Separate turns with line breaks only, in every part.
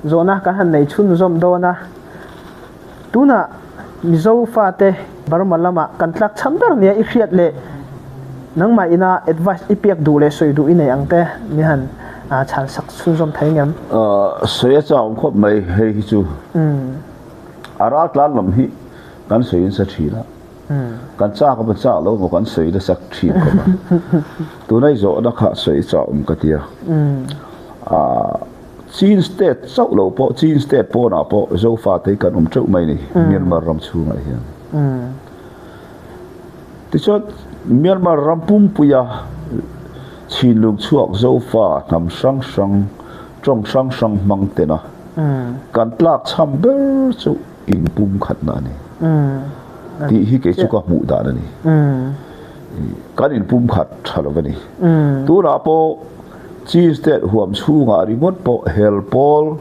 Zawhna kan han nei chhunzawm dawn a, tunah Mizo fate Burma lamah kan tlak chhan ber nia i hriat leh nangmah ina advice i pek duh leh sawi duh i nei ang te mi han chhan sak chhunzawm thei ngem?
Sawi a chauh khawp mai hei hi chu. A raltlan lam hi kan sawi nasa thin a, kan chak emaw chak lo emaw kan sawi nasa thin khawp a. Tuna i zawhna kha sawi chauh awm ka tia. Chin state chauh lo pawh, Chin state pawnah pawh Zofate hi kan awm teuh mai a ni, Myanmar ram chhungah hian. Tichuan, Myanmar ram pumpuia chhinlung chhuak Zofa hnam hrang hrang, tawng hrang hrang hmang tena kan tlak chham ber chu inpumkhatna a ni tih hi kei chu ka hmuh dan a ni. Kan inpumkhat tha lo a ni. Tunah pawh Chin State huam chhungah ringawt pawh hel pawl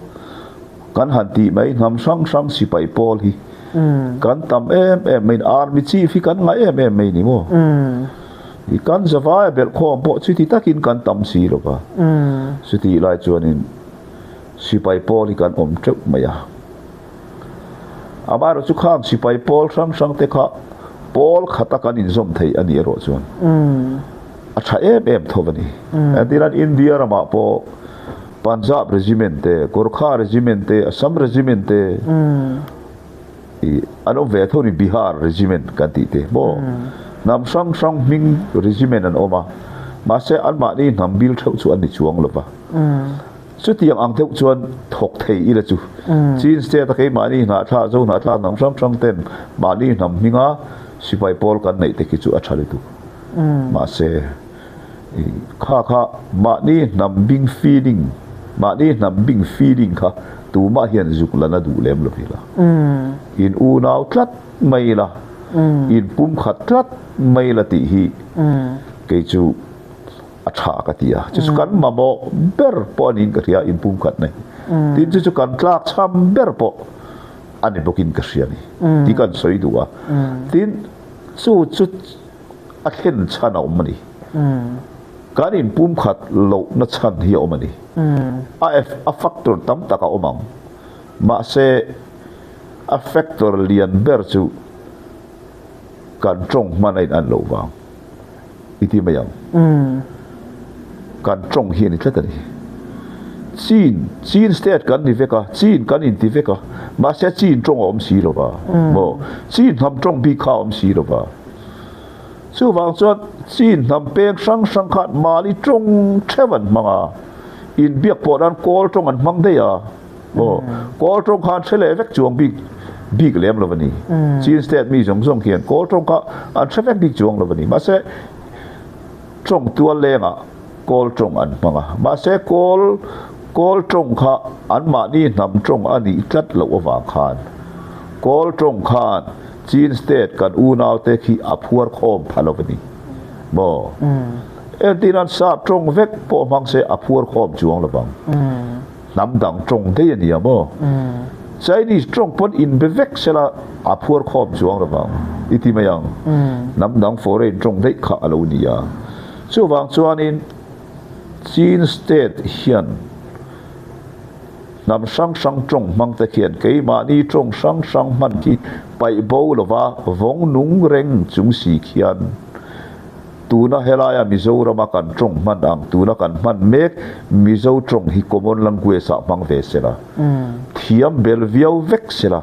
kan han tih mai hnam hrang hrang sipai pawl hi kan tam em em mai Army Chief hi kan ngah em em mai ni maw? Kan zavaia belhkhawm pawh chuti takin kan tam si lo va, chutih lai chuanin sipai pawl hi kan awm teuh mai a. Amaherawhchu chu khang sipai pawl hrang hrang te kha pawl khata kan inzawm thei a nih erawh chuan a tha em em tho a ni. Entirnan India ramah pawh Punjab Regiment te, Gorkha Regiment te, Assam Regiment te an awm ve tho a ni, Bihar Regiment kan tih te maw hnam hrang hrang hming regiment an awm a, mahse anmahni hnam bil theuh chu an ni chuang lo va. Chutiang ang deuh chuan thawk thei ila chu Chin State a keimahni hnahthla, Zo hnahthla hnam hrang hrang ten mahni hnam hminga sipai pawl kan neih te khi chu a tha lutuk. Mahse, kha kha mahni hnam bing feeling, mahni hnam bing feeling kha tumah hian zuk la na duh lem lo ila. In unau tlat mai ila, in pumkhat tlat mai ila tih hi kei chu a tha ka ti a, chu chu kan mamawh ber pawh a niin ka hria inpumkhat na hi. Tin chu chu kan tlak chham ber pawh a ni bawkin ka hria a ni tih kan sawi duh a. Tin chu chu a thlen chhan a awm a ni. Kan inpumkhat lohna chhan hi a awm a ni. A a factor tam tak a awm ang. Mahse a factor lian ber chu kan tawng hman a in an loh vang. I ti mai ang. Kan tawng hi a ni tlat a ni. Chin, Chin state kan ni vek a, Chin kan inti vek a, mahse Chin tawng a awm si lo va, maw? Chin hnam tawng bik kha a awm si lo va. Chuvang chuan Chin hnam peng hrang hrang khan mahni tawng theuh an hmang a, inbiak pawh nan Kawl tawng an hmang daih a. Aw, Kawl tawng khan hre leh vek chuang bik bik lem lo a ni. Chin state mi zawng zawng hian Kawl tawng kha an hre vek bik chuang lo a ni. Mahse, tawng tual lengah Kawl tawng an hmang a. Mahse, Kawl Kawl tawng kha anmahni hnam tawng a nih tlat loh avang khan Kawl tawng khan Chin state kan unaute khi a phuar khawm pha lo a ni. Maw? Entir an sap tawng vek pawh hmang se a phuar khawm chuang lo vang. Hnam dang tawng daih a nia maw? Chinese tawng pawn inbe vek sela a phuar khawm chuang lo vang i ti mai ang. Hnam dang foreign tawng daih kha a lo ni a. Chuvang chuanin Chin state hian hnam hrang hrang tawng hmang te khian keimahni tawng hrang hrang hman khi paih bo lova vawng nung reng chung si khian Tuna helaia Mizorama kan tawng hman ang, tuna kan hman mek Mizo tawng hi common language ah hmang ve sela, thiam bel viau vek sela,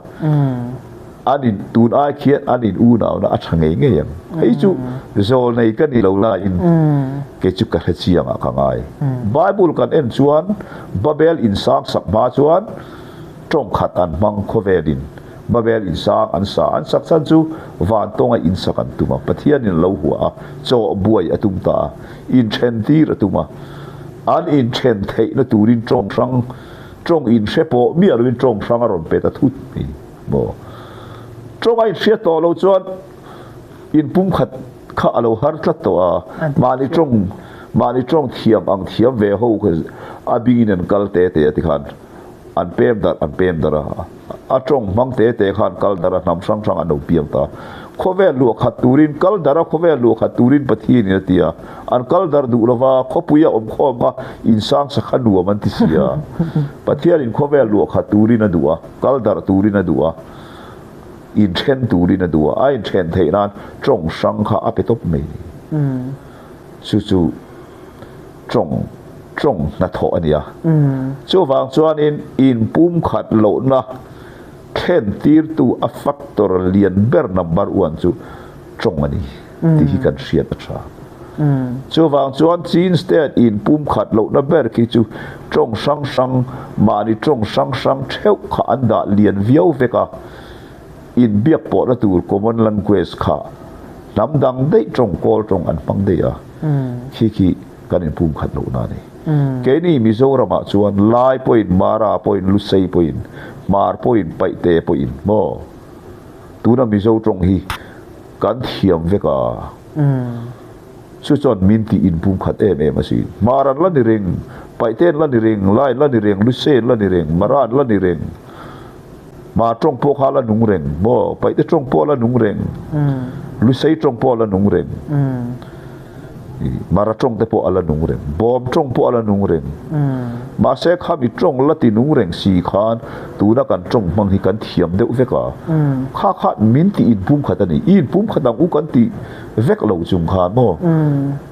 an in tun ai khian an in unauna a tha ngei ngei ang. Hei chu zawl nei ka ni lo laiin kei chu ka hre chiang ah ka ngai. Bible kan en chuan Babel insang sak hma chuan tawng khat an hmang khawvelin Babel insang an sa an sak chhan chu van tawnga insak an tum a, Pathianin a lo hua a, chaw buai a tum ta a, inthen tir a tum a, an inthen theihna turin tawng hrang, tawng inhre pawh miah loin tawng hrang a rawn pe ta thut mai maw. Tawng a inhriat tawh lo chuan inpumkhat kha a lo har tlat tawh a, mahni tawng, mahni tawng thiam ang thiam ve ho kha a bingin an kal te te a tikhan an pem darh an pem darh a, a tawng hmang te te khan kal darh a hnam hrang hrang an lo piang ta. Khawvel luah khat turin, kal darh a khawvel luah khat turin Pathianin a ti a. An kal darh duh lova, khawpui a awm khawm kha insang sakha nuam an ti si a. Pathianin khawvel luah khat turin a duh a, kal darh turin a duh a, inthen turin a duh a, a inthen theih nan tawng hrang kha a pe tawp mai ni. Chu chu tawng tawng hnathawh a ni a. Chuvang chuanin inpumkhat lohna Thlentirtu a factor lian ber number one chu tawng a ni tih hi kan hriat a tha. Chuvang chuan Chin State in pumkhat lohna ber khi chu tawng hrang hrang, mahni tawng hrang hrang theuh kha an dah lian viau vek a, inbiak pawhna tur common language kha hnam dang daih tawng kawl tawng an hmang daih a, khi khi kan inpumkhat lohna a ni. Keini Mizoramah chuan Lai pawhin, Mara pawhin, Lusei pawhin, Hmar pawhin, Paihte pawhin maw tuna Mizo tawng hi kan thiam vek a. Chu chuan min tih inpumkhat em em a si. Hmar an la ni reng, Paihte an la ni reng, Lai an la ni reng, Lusei an la ni reng, Mara an la ni reng. Hmar tawng pawh kha a la nung reng maw, Paihte tawng pawh a la nung reng, Lusei tawng pawh a la nung reng. Mara tawng te pawh a la nung reng, Bawm tawng pawh a la nung reng. Mahse khami tawng la ti nung reng si khan tuna kan tawng hmang hi kan thiam deuh vek a. Kha kha min tih inpum khat a ni. I inpum khat ang u kan ti vek lo chung khan maw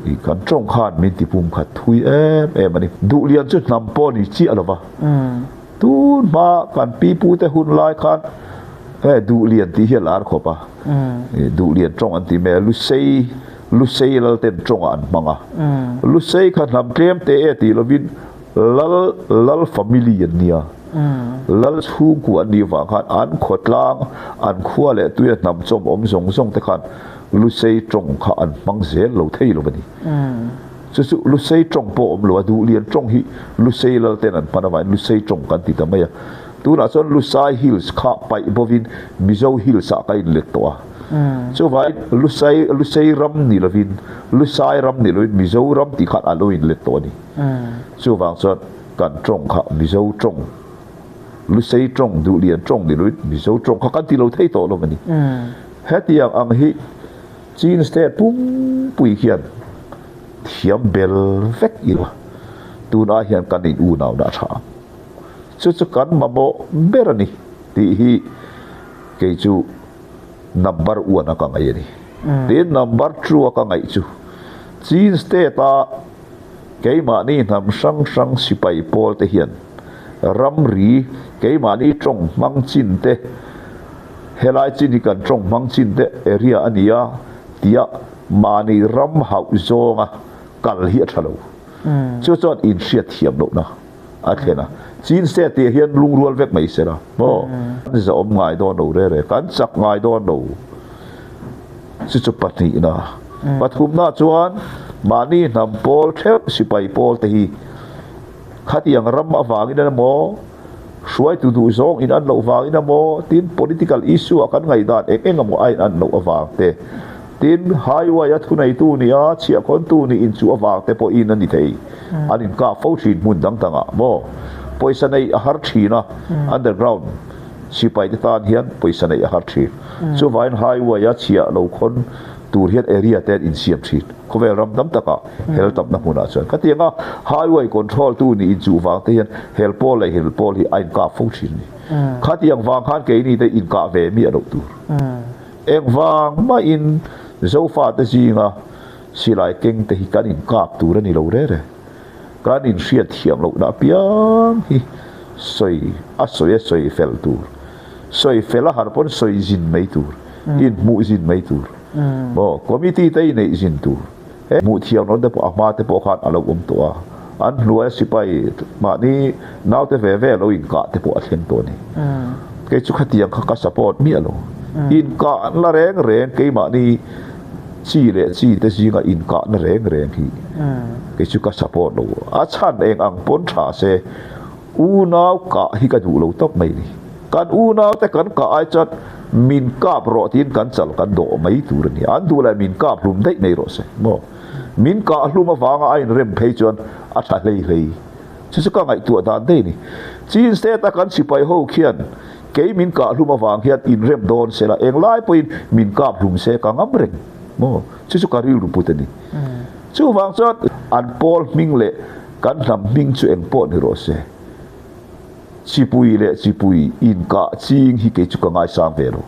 i kan tawng khan min ti pum khat thui em em a ni. Duhlian chu hnam pawh a ni chiah lo va. Tun hma kan pi pu te hun lai khan he Duhlian tih hi a lar khawp a. Duhlian tawng an ti mai a, Lusei Lusei lal ten tawngah an hmang a. Lusei kha hnam tlem te e tih lovin lal lal family an nia. Lal chhungkua an nih vang khan an khawtlang an khua leh tuia hnam chawm awm zawng zawng te khan Lusei tawng kha an hmang zel lo thei lo a ni. Chu chu Lusei tawng pawh awm lo a, Duhlian tawng hi Lusei lal ten an hman avangin Lusei tawng kan ti ta mai a. Tunah chuan Lusai Hills kha paih bovin Mizo Hills ah ka inlet tawh a. Chuvangin Lusai Lusei ram ni lovin Lusai ram ni lovin Mizo ram tih khan a lo inlet tawh a ni. Chuvang chuan kan tawng kha Mizo tawng, Lusei tawng, Duhlian tawng ni lovin Mizo tawng kha kan ti lo thei tawh lo a ni. Hetiang ang hi Chin State pumpui hian thiam bel vek ila tunah hian kan in unauna a tha ang. Chu chu kan mamawh ber a ni tih hi kei chu number one a ka ngaih a ni. Tin number two a ka ngaih chu Chin State a keimahni hnam hrang hrang sipai pawl te hian ramri keimahni tawng hmang chin te Helai chin hi kan tawng hmang chin te area a ni a tia mahni ram hauh zawnga kal hi a tha lo. Chu chuan inhriat thiam lohna a thlen a. Chin state tih hian lungrual vek mai se la maw? Kan zahawm ngai dawn lo re re, kan chak ngai dawn lo. Chu chu pahnihna. Pathumna chuan mahni hnam pawl theuh sipai pawl te hi khatiang ram avangin emaw, Hruaitu duh zawng in an loh vangin emaw, tin political issue ah kan ngaihdan eng eng emaw a in an loh avang te, tin highway a thuneitu nih a chhiahkhawntu nih in chu avang te pawhin a ni thei. An inkah fo thin hmun dang dangah maw? Pawisa neih a har thin a, underground sipai te tan hian pawisa neih a har thin. Chuvangin highway a chhiah lo khawn tur hian area te an insiam thin. Khawvel ram tam takah hel tamna hmunah chuan khatiang a highway control tu nih inchuh vang te hian hel pawl leh hel pawl hi a inkah fo thin a ni. Khatiang vang khan keini te inkah ve miah loh tur. Engvang mahin Zofate zinga silai keng te hi kan inkap tur a ni lo re re. Kan inhriat thiam lohna apiang hi sawi a sawi a sawi fel tur. Sawi fel a har pawn sawi zin mai tur, inhmuh zin mai tur. Maw committee te i neih zin tur. He hmuh thiam lohna te pawh a hma te pawh khan a lo awm tawh a. An hnuaia sipai mahni naute ve ve lo inkah te pawh a thleng tawh a ni. Kei chu khatiang kha ka support miah lo. Inkahna reng reng keimahni chi leh chi te zinga inkahna reng reng hi kei chu ka support lo. A chhan eng ang pawn tha se unau kah hi ka duh lo tawp mai ni. Kan unau te kan kah ai chuan min kap rawh tiin kan chal kan dawh mai tur a ni. An duh leh min kap hlum daih mai rawh se maw. Min kah hlum avanga a inrem phei chuan a tha hlei hlei. Chu chu ka ngaihtuah dan daih a ni. Chin State a kan sipai ho khian. Kei min kah hlum avang hian inrem dawn se la, englai pawhin min kap hlum se ka ngam reng maw? Chu chu ka rilru put a ni. Chuvang chuan an pawl hming leh kan hnam hming chu eng pawh ni rawh se. Chipui leh chipui inkah ching hi kei chu ka ngaisang ve lo.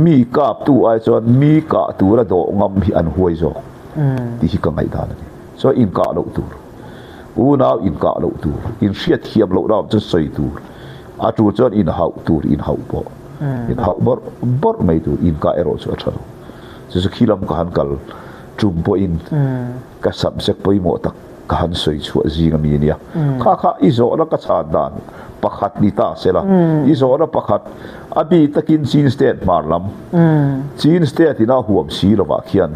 Mi kaptu ai chuan mi kah tura dawh ngam hi an huai zawk tih hi ka ngaihdan a ni. Chuan inkah loh tur, unau inkah loh tur, inhriatthiam lohna awm chuan sawi tur, a tul chuan inhauh tur, inhauh pawh, inhauh bawrh bawrh mai tur, inkah erawh chu a tha lo. Chu chu khi lam ka han kal tum pawhin ka subject pawimawh tak ka han sawi chhuah zing a mi ania. Kha kha i zawhna ka chhan dan pakhat ni ta se la, i zawhna pakhat a bi takin Chin State hmar lam, Chin State ina huam si lovah khian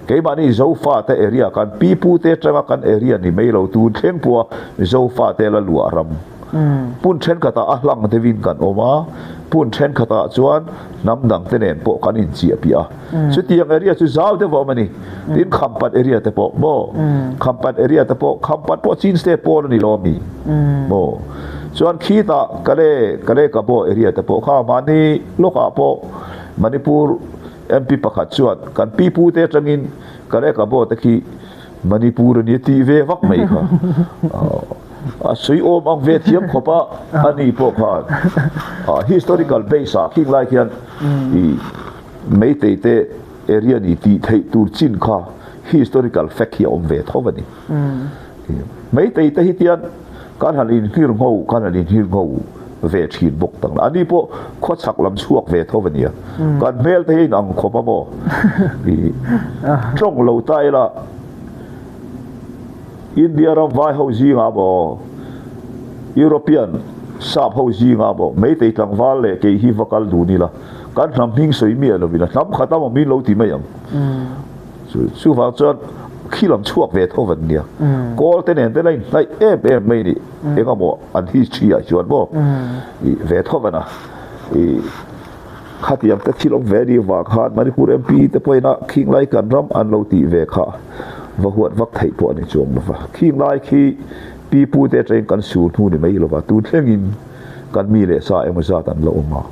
keimahni Zofate area kan pi pute atanga kan area ni mai lo tun thleng pawha Zofate la luah ram hmun thenkhatah a hlang deuhin kan awm a, hmun thenkhatah chuan hnam dangte nen pawh kan inchiah piah a. Chutiang area chu zau deuh a awm a ni. Tin Khampat area te pawh maw? Khampat area te pawh, Khampat pawh Chin State pawn a ni lo ami maw? Chuan khitah Kale, Kale Kabo area te pawh kha mahni lawkah pawh Manipur MP pakhat chuan kan pi pu te atangin Kale Kabo te khi Manipur a ni a tih ve vak mai kha. A sui awm ang ve thiam khawp a, ani pawh khan historical base ah khing lai khian i Meitei te area ni tih theih tur chin kha historical fact hi a awm ve tho a ni. Meitei te hi tian kan han inhlir ngho, kan han inhlir ngho ve thin bawk tak na. Ani pawh khawchhak lam chhuak ve tho a nia. Kan hmel te hi a inang khawp a maw? Tawng lo ta ila India ram vai ho zingah maw, European sap ho zingah maw Meitei tlangval leh kei hi va kal dun ila. Kan hnam hming sawi miah lovin a hnam khat a mawmin lo ti mai ang. Chuvang chuan khi lam chhuak ve tho van nia. Kawl te nen te la inhnaih em em mai ni. Engemaw an history ah chuan maw i ve tho van a. I khatiang te thil awm ve ni vang khan Manipur MP te pawhin a khing lai kan ram an lo tih ve kha va huat vak theih pawh a ni chuang lova. Khing lai khi pi pu te atangin kan sur hnu ni mai lova tun thlengin kan mi leh sa emaw zat an la awm a.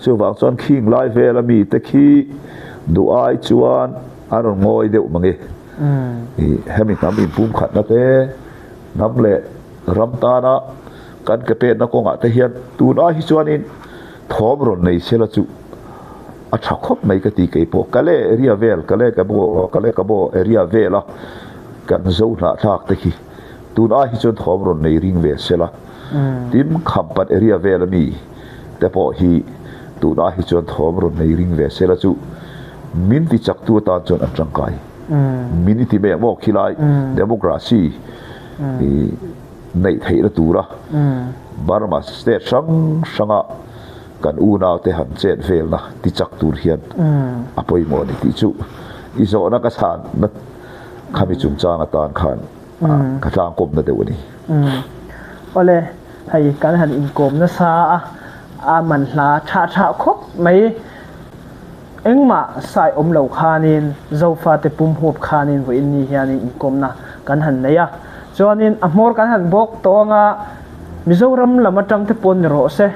Chuvang chuan khing lai vela mite khi duh ai chuan an rawn ngawi deuh mang e. Hemi hnam inpumkhatna te, hnam leh ram tana kan ke petna kawngah te hian tun ai hi chuanin thawm rawn nei sela chu a tha khawp mai ka ti kei pawh. Kale area vel, Kale Kabo, Kale Kabo area vela kan zo hnahthlak te khi tun ai hi chuan thawm rawn nei ring ve sela. Tin, Khampat area vel a mi te pawh hi tunah hi chuan thawm rawn nei ring ve sela chu min ti chaktu atan chuan an tangkai. Min i ti mai ang maw khilai democracy i neih theihna tura Burma state hrang hranga kan unaute han chet velna ti chak tur hian a pawimawh a ni tih chu i zawhna ka chhanna khami chungchang atan khan ka tlangkawmna deuh a ni.
Awle, hei kan han inkawm nasa a, a manhla tha tha khawp mai. Engmah sai awm lo khanin Zofate pum huap khanin vawiin ni hianin inkawmna kan han nei a. Chuanin a hmawr kan han bawk tawng a, Mizoram lam atang te pawn ni rawh se,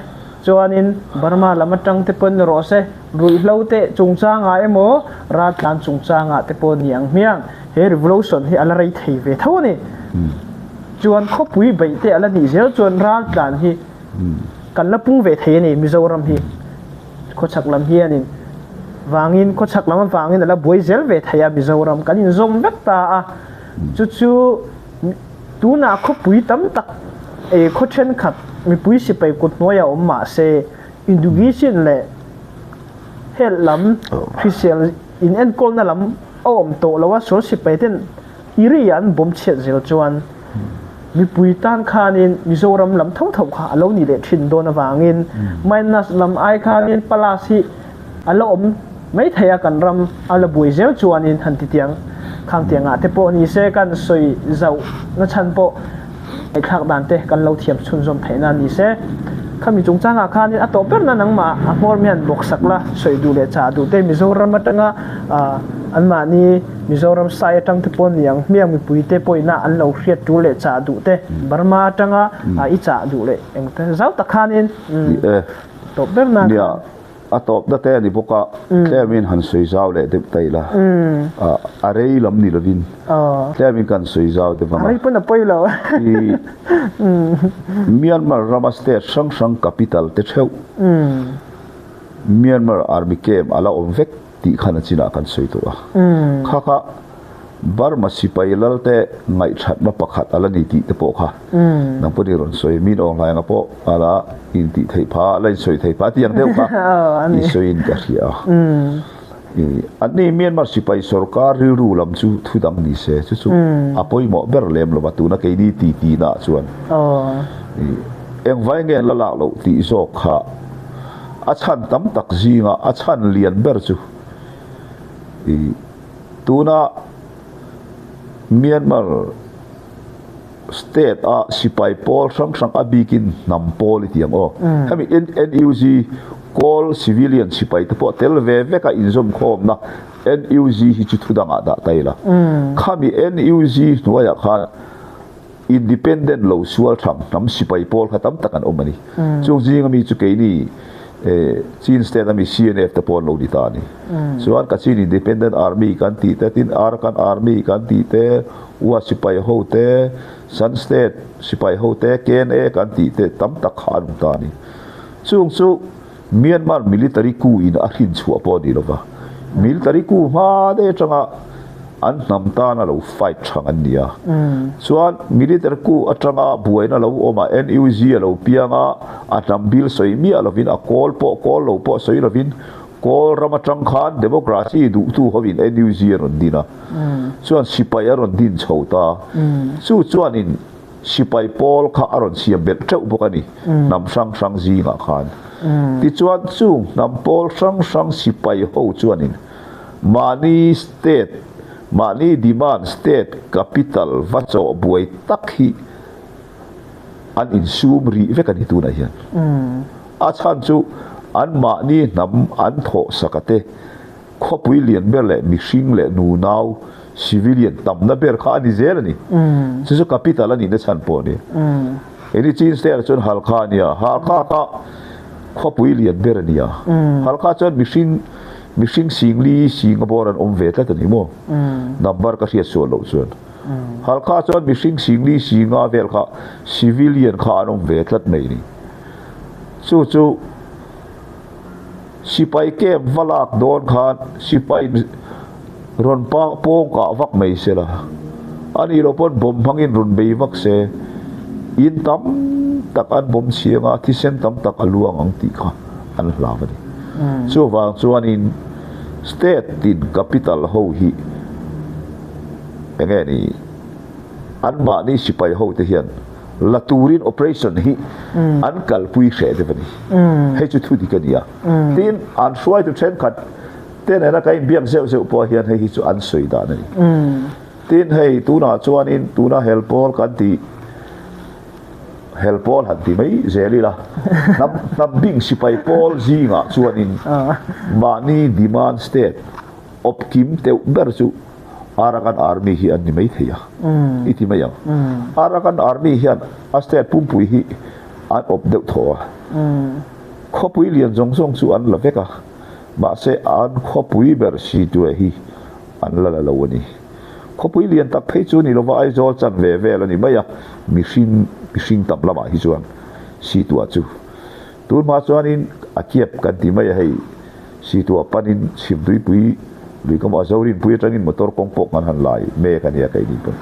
chuanin Burma lam atang te pawn ni rawh se, ruihhlo te chungchangah emaw raltlan chungchangah te pawh ni ang hmiang. He revolution hi a la rei thei ve tho a ni. Chuan khawpui beih te a la nih zel chuan raltlan hi kan la pung ve thei a ni Mizoram hi khawchhak lam hianin vangin khawchhak lam avangin a la buai zel ve thei a Mizoram kan inzawm vek ta a chu chu tunah khawpui tam tak eh khaw thenkhat mipui sipai kut hnuaiah awm mah se Indonesian leh hel lam hrisel in enkawlna lam a awm tawh lo a sual sipai ten i ri an bawm chhiat zel chuan mipui tan khanin Mizoram lam tho tho kha a lo ni leh thin dawn avangin minus lam ai khanin plus hi a la awm mai thei a kan ram a la buai zel chuanin han ti tiang khang tiangah te pawh ni se kan sawi zauh na chhan pawh ngaihthlak dan te kan lo thiam chhunzawm theihna ni se. Khami chungchangah khanin a tawh berna nangmah a hmawr mian bawk sak la sawi duh leh chah duh te Mizoram atanga. Anmahni Mizoram sai atang te pawh ni ang hmiang mipui te pawhina an lo hriat tul leh chah duh te, Burma atanga i chah duh leh eng te zau tak khanin tawp ber nan
Nia, a tawpna te a ni bawk a, tlemin han sawi zau leh deuh ta ila, a rei lam ni lovin tlemin kan sawi zau deuh ang a.
A rei pawn a pawi lo.
I Myanmar rama state hrang hrang capital te theuh Myanmar Army camp a la awm vek tih khan a chinah kan sawi tawh a. Kha kha Burma sipai lalte ngaihthatna pakhat a la ni tih te pawh kha nang pawh ni rawn sawi min awng hlai anga pawh a la intih theih pha a la insawi theih pha tih ang deuh kha i sawiin ka hria a. Anni Myanmar sipai sorkar rilru lam chu thu dang ni se chu chu a pawimawh ber lem lo va tuna keini titi naah chuan engvai nge an la lak loh tih zawk kha A chhan tam tak zinga a chhan lian ber chu i tuna Myanmar state a sipai pawl hrang hrang a bikin hnam pawl i ti ang aw. Hemi NUG kawl civilian sipai te pawh tel ve vek a inzawmkhawmna NUG hi chu thudangah dah ta ila. Khami NUG hnuaiah khan Independent lo sual thang hnam sipai pawl kha tam tak an awm a ni. Chung zinga mi chu keini Chin state ami CNF te pawh an lo ni ta a ni. Chuan Kachin Independent Army kan tih te, tin Arakan Army kan tih te, Wa sipai ho te, Shan state sipai ho te, KNA kan tih te tam tak kha an awm ta a ni. Chung chu Myanmar military coup in a hrin chhuah pawh a ni lova, military coup hma daih atanga an hnam tan a lo fight thang an ni a. Chuan military coup atanga buaina lo awm a, NUG a lo piang a, a hnam bil sawi miah lovin, a kawl pawh kawl lo pawh sawi lovin, kawl ram atang khan democracy duhtu hovin NUG a rawn din a, chuan sipai a rawn din chho ta. Chu chuanin Sipai pawl kha a rawn siam belh teuh bawk a ni, hnam hrang hrang zingah khan. Tichuan chung hnam pawl hrang hrang sipai ho chuanin mahni state, mahni demand state capital va chawh buai tak hi an insum rih vek a ni tunah hian. A chhan chu an mahni hnam an thawh saka te Khawpui lian ber leh mihring leh nunau, civilian, tamna ber kha a ni zel a ni. Chu chu capital a nihna chhan pawh a ni. Keini Chin State ah chuan Halkha a nia, Halkha kha khawpui lian ber a nia. Halkha chuan mihring mihring singli singa bawr an awm ve tlat a ni maw? Number ka hriat sual loh chuan. Halkha chuan mihring singli singa vel kha civilian kha an awm ve tlat mai a ni. Chu chu. Sipai camp va lak dawn khan sipai rawn pawng kah vak mai se la, a nih loh pawn bomb hmangin rawn bei vak se, in tam tak an bomb chhiang a, thisen tam tak a luang ang tih kha an hlau a ni. Chuvang chuanin state tin capital ho hi enge ni anmahni sipai ho te hian la turin operation hi an kalpui hreh deuh a ni. Hei chu thu dik a ni a. Tin, an hruaitu thenkhat te nena ka inbiak zeuh zeuh pawh hian hei hi chu an sawi dan a ni. Tin, hei tunah chuanin tuna hel pawl kan tih, hel pawl han ti mai zel ila, hnam hnam bing sipai pawl zingah chuanin mahni demand state awp kim teuh ber chu Arakan Army hi an ni mai thei a, i ti mai ang. Arakan Army hian a state pumpui hi an awp deuh thaw a, khawpui lian zawng zawng chu an la vek a, mahse an khawpui ber Situe hi an la la lo a ni. Khawpui lian tak phei chu ni lova Aizawl chan ve vel a ni mai a, mihring mihring tam lamah hi chuan Situa chu tunhma chuanin a kiap kan ti mai a hei. Situah panin Chhimtuipui lui ka hmu a, Zorinpui atangin motor kawng pawh kan han lai mek a nia keini pawn.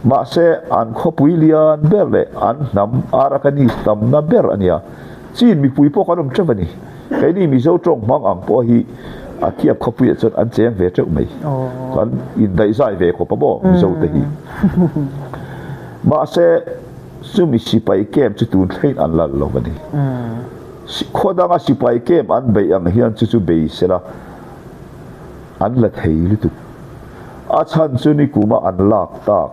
Mahse an khawpui lian ber leh an hnam Arakanese tamna ber a nia. Chin mipui pawh kan awm teuh a ni. Keini Mizo tawng hmang ang pawh hi a kiap khawpuiah chuan an cheng ve teuh mai. Kan indaihzai ve khawp a maw Mizo te hi. Mahse chumi sipai camp chu tun thleng an lal lo a ni. Khaw danga sipai camp an beih ang hian chu chu bei sela an la thei lutuk. A chhan chu nikuma an lak tak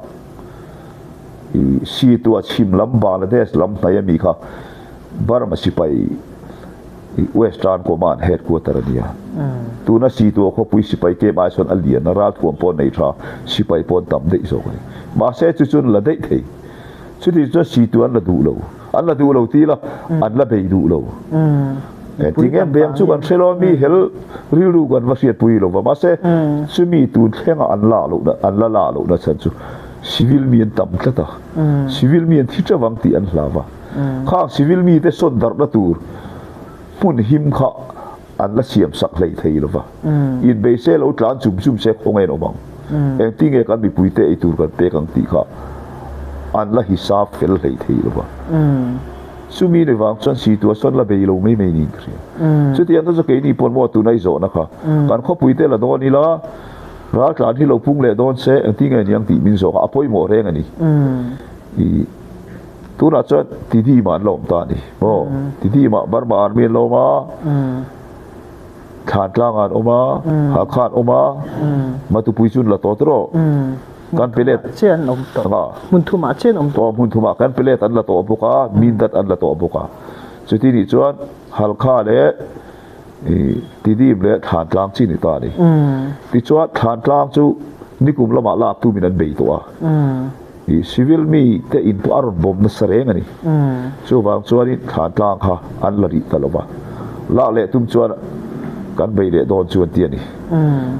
i Situa chhim lam Bangladesh lam hnaih ami kha Burma sipai Western Command headquarter a ni a. Tuna Situa khawpui sipai kem ai sawn a lian a, ralthuam pawh nei tha, sipai pawh an tam daih zawk a ni. Mahse chu chuan la daih thei. Chuti chuan Situa an la duh lo. An la duh lo ti ila, an la bei duh lo. Engtin em beng chu kan hre lo a, mi hel rilru kan va hriatpui lo va. Mahse chumi tun thlenga an la lohna, an la la lohna chhan chu civil mi an tam tlat a. Civil mi an thi teuh ang tih an hlau va. Khang civil mite sawn darhna tur hmun him kha an la siam sak hlei thei lo va. Inbei se lo tlan chum chum se khaw nge an awm ang? Engtin nge kan mipuite ei tur kan pek ang tih kha an la hisap fel hlei thei lo va. Chumi ni vang chuan situa sawn la bei lo mai mai niin ka hria. Chutiang te chu keini pawn maw tuna i zawhna kha kan khawpuite la dawn ila raltlan hi lo pung leh dawn se engtin nge niang tih min zawh kha a pawimawh reng a ni. Tunah chuan Tidima an la awm ta a ni. Aw, Tidima Burma Army an la awm a, Thlantlangah an awm a, Hakha an awm a, Matupui chu an la tawh tawh. Kan pelet
Chian an awm tawh. Hmun thumah chian an awm tawh.
Aw, hmun thumah kan pelet an la tawh bawk a, Mindat an la tawh bawk a. Chuti nih chuan Halkha leh Tidim leh Thlantlang chi ni ta a ni. Tichuan Thlantlang chu nikum lamah lak tumin an bei tawh a. I civil mi te in pawh a rawn bawm nasa reng a ni. Chuvang chuanin Thlantlang kha an la rih ta lo va, lak leh tum chuan kan bei leh dawn chu an ti a ni.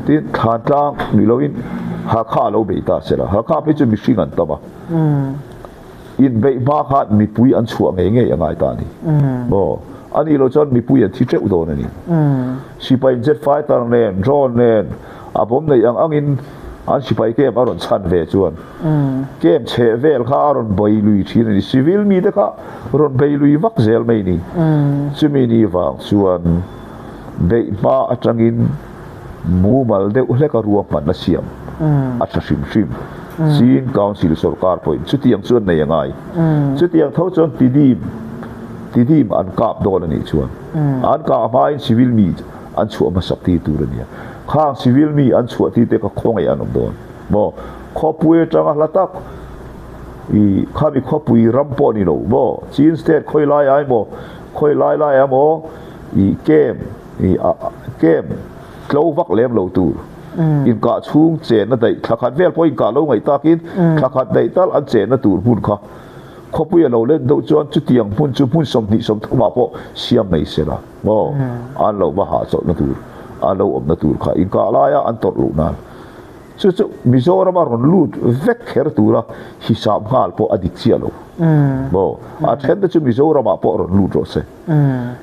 Tin, Thlantlang ni loin Hakha a lo bei ta se la, Hakha phei chu mihring an tam a, inbeih hma khan mipui an chhuah ngei ngei a ngai ta a ni. Aw, a nih loh chuan mipui an thi teuh dawn a ni. Sipai jet fighter nen, drone nen a bawm neih ang angin an sipai camp a rawn chhan ve chuan camp chheh vel kha a rawn bei lui thin a ni. Civil mite kha rawn bei lui vak zel mai a ni. Chumi ni vang chuan beih hma atangin mumal deuh hlek a ruahman a siam a tha hrim hrim. Chin Council sorkar pawhin chutiang chuan nei a ngai. Chutiang tho chuan Tidim Tidim an kap dawn a nih chuan an kah hmain civil mi an chhuah hmasak tir tur a nia. Khang civil mi an chhuah tir te kha khawngaih an awm dawn maw? Khawpui atanga hla tak i khami khawpui ram pawh ni lo maw? Chin state khawi lai ai maw? Khawi lai lai a maw? I camp i a camp tlo vak lem lo tur inkah chhung chenna daih thla khat vel pawh inkah lo ngaih takin thla khat daih tal an chenna tur hmun kha khawpui a lo let deuh chuan chutiang hmun chu hmun 20 30 ah pawh siam mai se la. Maw? An lo va hahchawlhna tur, an lo awmna tur kha inkah laia an tawrh loh nan. Chu chu Mizorama rawn lut vek kher tura hisap nghal pawh a dik chiah lo. Maw? A then te chu Mizoramah pawh rawn lut rawh se.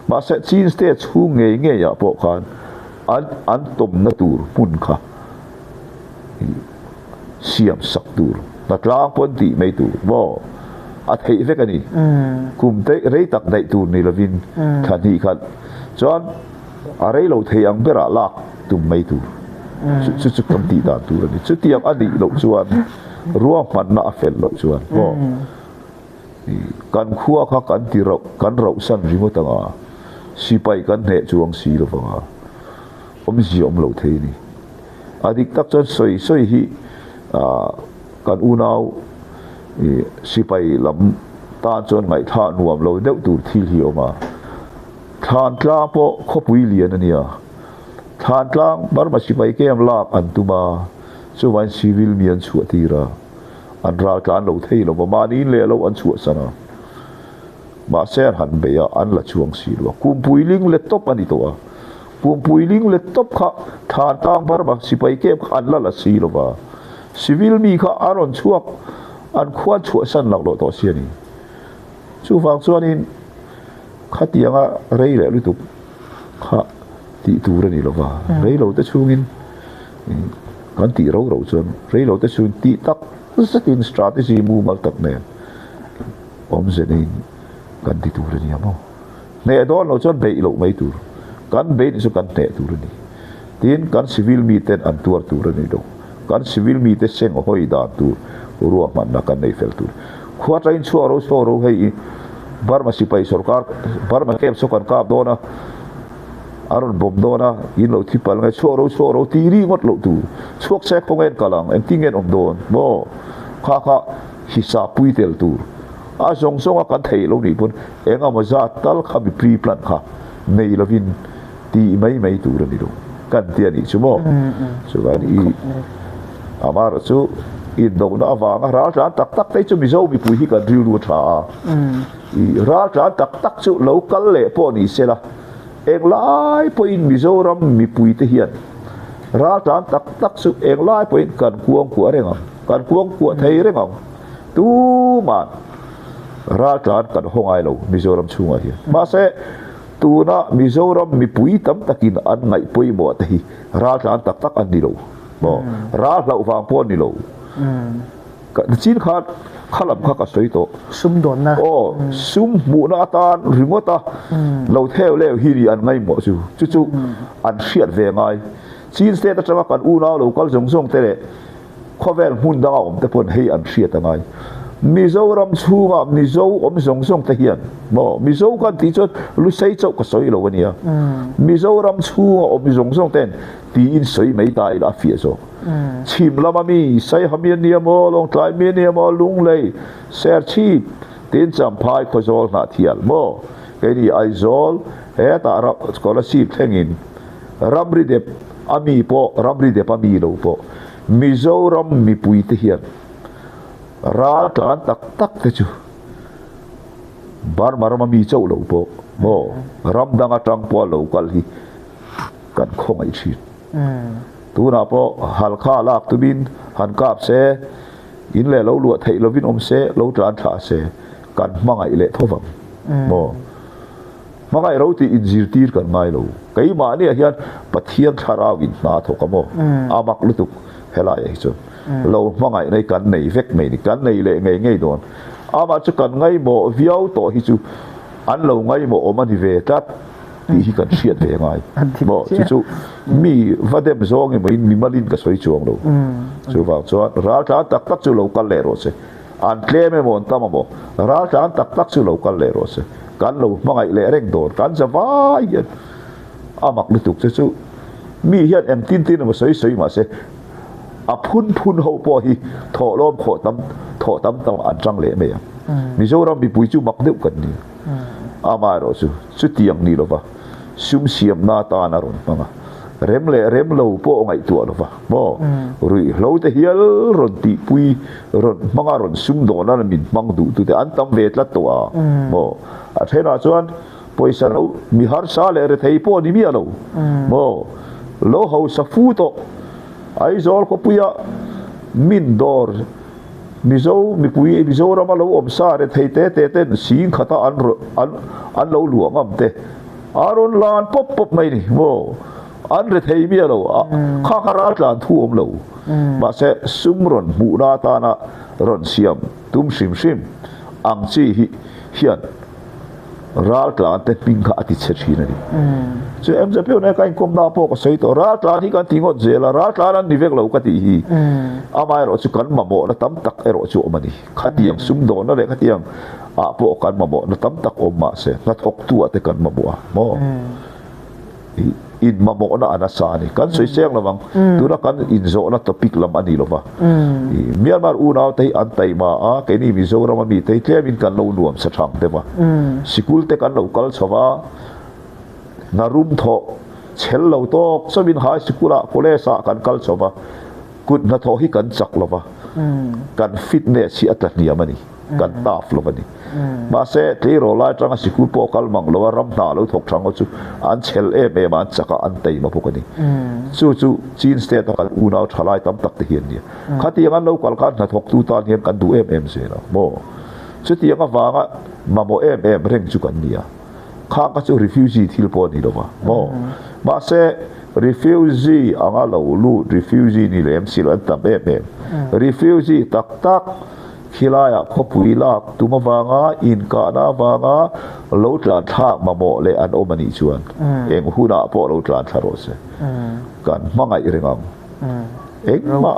Mahse Chin State chhung ngei ngeiah pawh khan an an tawmna tur hmun kha siam sak tur, hnatlang pawn tih mai tur maw? A theih vek a ni. Kum te rei tak daih tur ni lovin thla hnih khat chuan a rei lo thei ang berah lak tum mai tur. Chu chu kan tih dan tur a ni. Chutiang a nih loh chuan ruahmanna a fel loh chuan maw? Kan khua kha kan ti rauh, kan rauhsan ringawt ang a, sipai kan hneh chuang si lo vang a, awmzia awm lo thei a ni. A dik tak chuan sawi sawi hi kan unau sipai lam tan chuan ngaihthlah nuam lo deuh tur thil hi a awm a. Thlantlang pawh khawpui lian a nia. Thlantlang Burma sipai camp lak an tum a, chuvangin civil mi an chhuah tir a, an ral tlan lo thei lo va, mahni in leh lo an chhuahsan a. Mahse an han bei a, an la chuang si lo a. Kumpui ling let tawp a ni tawh a. Kumpui ling let tawp kha Thantlang Burma sipai camp kha an la la si lo va. Civil mi kha a rawn chhuak, an khuan chhuahsan loh loh tawh si a ni. Chuvang chuanin khatianga rei leh lutuk kha tih tur a ni lo va. Rei lo te chhungin kan tih ro ro chuan rei lo te chhungin tih tak zetin strategy mumal tak nen awmze neiin kan ti tur a ni a maw? Hneh dawn lo chuan beih loh mai tur. Kan beih nih chu kan hneh tur a ni. Tin, kan civil miten an tuar tur a ni lo. Kan civil mite seng hawi dan tur ruahmanna kan nei fel tur. Khua tain chhuak ro chhuak ro hei i Burma sipai sorkar Burma camp saw kan kap dawn a, a rawn bawm dawn a, in lo thi palh nge chhuak ro chhuak ro ti ri ngawt loh tur. Chhuak se khaw nge an kal ang, engtin nge an awm dawn maw? Kha kha hisa pui tel tur. A zawng zawnga kan theih lo nih pawn eng emaw zat tal kha mi pre-plan kha. nei lovin tih mai mai tur a ni lo kan ti a nih chu maw? Chuan i amaherawh chu indohna avanga raltlan tak tak te chu Mizo mipui hi kan rilru a tha a, i raltlan tak tak chu lo kal leh pawh ni se la, englai pawhin Mizoram mipui te hian raltlan tak tak chu englai pawhin kan kuangkuah reng ang, kan kuangkuah thei reng ang. Tuman raltlan kan haw ngai lo Mizoram chhungah hian. Mahse, tuna Mizoram mipui tam takin an ngaih pawimawh te hi raltlan tak tak an ni lo maw? Ral hlauh vang pawh an ni lo. Chin khan kha lam kha ka sawi tawh.
Sum dawnna.
Aw, sum hmuhna atan ringawta lo theu leu hi ni an ngaihmawh chu. Chu chu an hriat ve ngai. Chin state atanga kan unau lo kal zawng zawng te leh Khawvel hmun danga awm te pawn hei an hriat a ngai. Mizoram chhunga Mizo awm zawng zawng te hian maw Mizo kan tih chuan Lusei chauh ka sawi lo a nia. Mizoram chhunga awm zawng zawng ten tiin sawi mai ta ila a fiah zawk. Chhim lama mi Saiha mi ania maw, Lawngtlai mi ania maw, Lunglei, Serchhip tiin Champhai Khawzawl Hnahthial maw keini Aizawl hetah Kolasib thlengin ramri dep a mi pawh ramri dep a mi lo pawh Mizoram mipui te hian ral tlan tak tak te chu Burma rama mi chauh lo pawh maw ram dang atang pawh a lo kal hi kan khawngaih thin. Tunah pawh Halkha lak tumin han kap se, in leh lo luah theih lovin awm se, lo tlan thla se kan hmangaih leh tho vang maw. Hmangaih ro tih inzirtir kan ngai lo. Keimahniah hian Pathian thlarau in hna a thawk a maw? A mak lutuk helaiah hi chuan. Lo hmangaihna hi kan nei vek mai ni. Kan nei leh ngei ngei dawn. Amah chu kan ngaimawh viau tawh hi chu an lo ngaimawh awm a ni ve tlat tih hi kan hriat ve ngai. Maw? Chu chu mi va dem zawng emaw in mi malin ka sawi chuang lo. Chuvang chuan raltlan tak tak chu lo kal leh rawh se. An tlem emaw an tam emaw raltlan tak tak chu lo kal leh rawh se. Kan lo hmangaih leh reng dawn kan za vai hian a mak lutuk che chu mi hian eng tin tin emaw sawi sawi mahse a phun phun ho pawh hi thawhlawm khawh tam thawh tam tam an chang leh mai ang. Mizoram mipui chu mak deuh kan ni. Amaherawh chu chutiang ni lova sum siamna atan a rawn hmang a, rem leh rem lo pawh ngaihtuah lova maw ruihhlo te hial rawn tihpui rawn hmang a rawn sum dawn a min hmang duh tute an tam ve tlat tawh a maw a thenah chuan pawisa lo mi harsa leh rethei pawh ni miah lo maw lo hausa fu tawh Aizawl khawpuia min dawr Mizo mipui Mizorama lo awm sa rethei te te ten sing khata an an an lo luah ngam te a rawn lan pawp pawp mai ni maw an rethei miah lo a kha kha ral tlan thu awm lo mahse sum rawn hmuhna atana rawn siam tum hrim hrim ang chi hi hian Ral tlan te hming kha a ti chhe thin a ni. Chu MZP nena ka inkawmna pawh ka sawi tawh, ral tlan hi kan ti ngawt zel a, ral tlan an ni vek lo ka tih hi. Amaherawh chu kan mamawhna tam tak erawh chu awm a ni. Khatiang sumdawnna leh khatiang ah pawh kan mamawhna tam tak awm mahse hnathawktu ah te kan mamawh a maw? In mamawhna a nasa a ni. Kan sawi seng lo vang. Tuna kan inzawhna topic lam a ni lo va. Myanmar unau te hi an taima a, keini Mizoram a mi te hi tlemin kan lo nuam sa thang deuh a. Sikul te kan lo kal chho va, hna rum thawh chhel lo tawk chauhin high sikul ah college ah kan kal chho va, kut hnathawh hi kan chak lo va, kan fitness hi a tla hniam a ni. Kan tough lo a ni. Mahse, tleirawl lai atanga sikul pawh kal mang lo a, ram hna lo thawk thang ho chu an chhel em em a, an chak a, an taima bawk a ni. Chu chu Chin state a kan unau tha lai tam tak te hi an ni a. Khatiang an lo kal khan hnathawktu tan hian kan duh em em zel a maw? Chutiang avanga mamawh em em reng chu kan ni a. Khang kha chu refugee thil pawh a ni lo va maw? Mahse, refugee anga lo lut refugee ni lem si lo an tam em em. Refugee tak tak Khilaiah khawpui lak tum avanga inkahna avanga lo tlan thlak mamawh leh an awm a nih chuan eng hunah pawh lo tlan thla rawh se. Kan hmangaih reng ang. Engmah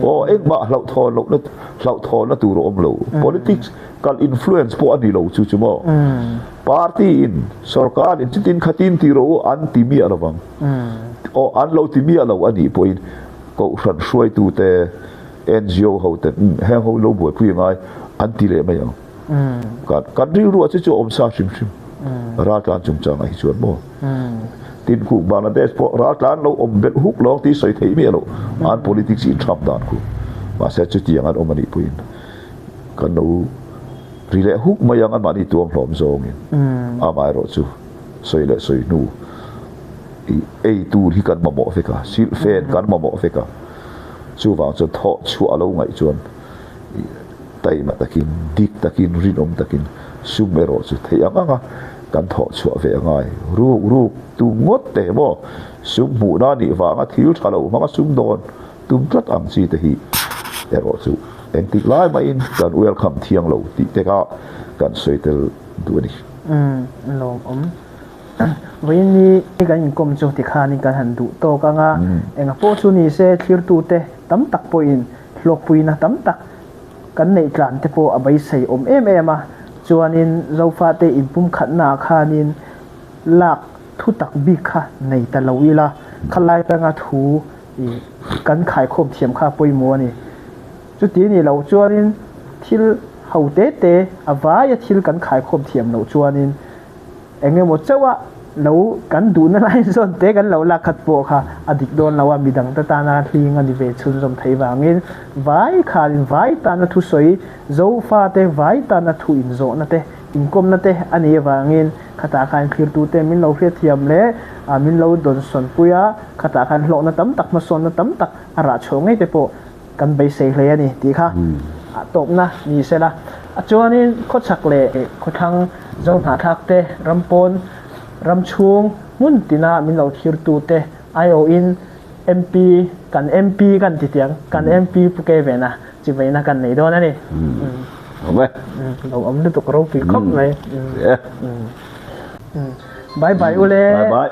aw engmah hlauhthawn lohna hlauhthawnna tur a awm lo. Politics kal influence pawh a ni lo chu chu maw. Party in sorkar in chutin khatin ti rawh u an ti miah lo vang. Aw an lo ti miah lo a nih pawhin kohhran hruaitute NGO ho ten umm heng ho lo buaipui a ngai an ti leh mai ang. Kan kan rilru ah chu chu a awm sa hrim hrim. Raltlan chungchangah hi chuan maw? Tin, khu Bangladesh pawh raltlan lo awm belh huk lawng tih sawi theih miah lo, an politics inthap dan khu. Mahse, chutiang an awm a nih pawhin kan lo ri leh huk mai ang anmahni tuam hlawm zawngin. Amaherawh chu sawi leh sawi hnu i ei tur hi kan mamawh vek a, silhfen kan mamawh vek a, chuvang chuan thawh chhuah a lo ngaih chuan Taima takin, dik takin, rinawm takin sum erawh chu theih ang ang a, kan thawh chhuah ve a ngai. Ruk ruk tum ngawt teh maw? Sum hmuhna nih vanga thil tha lo hmanga sum dawn tum tlat ang chi te hi erawh chu engtik lai mahin kan welcome thiang lo tih te kha kan sawi tel duh a ni.
Umm, lawmawm. Vawiin ni kan inkawm chu tikhanin kan han duh tawk ang a, enga pawh chu ni se thlirtute tam tak pawhin hlawkpuina tam tak kan neih tlan te pawh a beisei awm em em a, chuanin Zofate inpumkhatnaah khanin lak thu tak bik kha nei ta lo ila, khalai atanga thu kan khaikhawm thiam kha a pawimawh a ni. Chuti nih loh chuanin thil ho te te a vaia thil kan khaikhawm thiam loh chuanin Eng emaw chauh a lo kan duhna lai zawn te kan lo lak khat pawh kha a dik dawn lo a, midang te tana hling a ni ve chhunzawm thei vangin vai khanin vai tana thusawi Zofa te vai tana thu inzawhna te inkawmna te a nih avangin khatah khan thlirtu te min lo hriatthiam leh min lo dawnsawn pui a, khatah khan hlawhna tam tak hmasawnna tam tak a rah chhuah ngei te pawh kan beisei hle a ni tih kha tawpna ni se la. A chuanin khawchhak leh khawthlang zo hnahthlak te, ram pawn, ram chhung hmun tina min lo thirtu te aiawhin MP, kan MP kan ti tiang, kan MP Pu Kei Vena chivaina kan nei dawn a ni.
Awm e.
Lo awm lutuk ropui khawp mai. Bye bye ule.
Bye bye.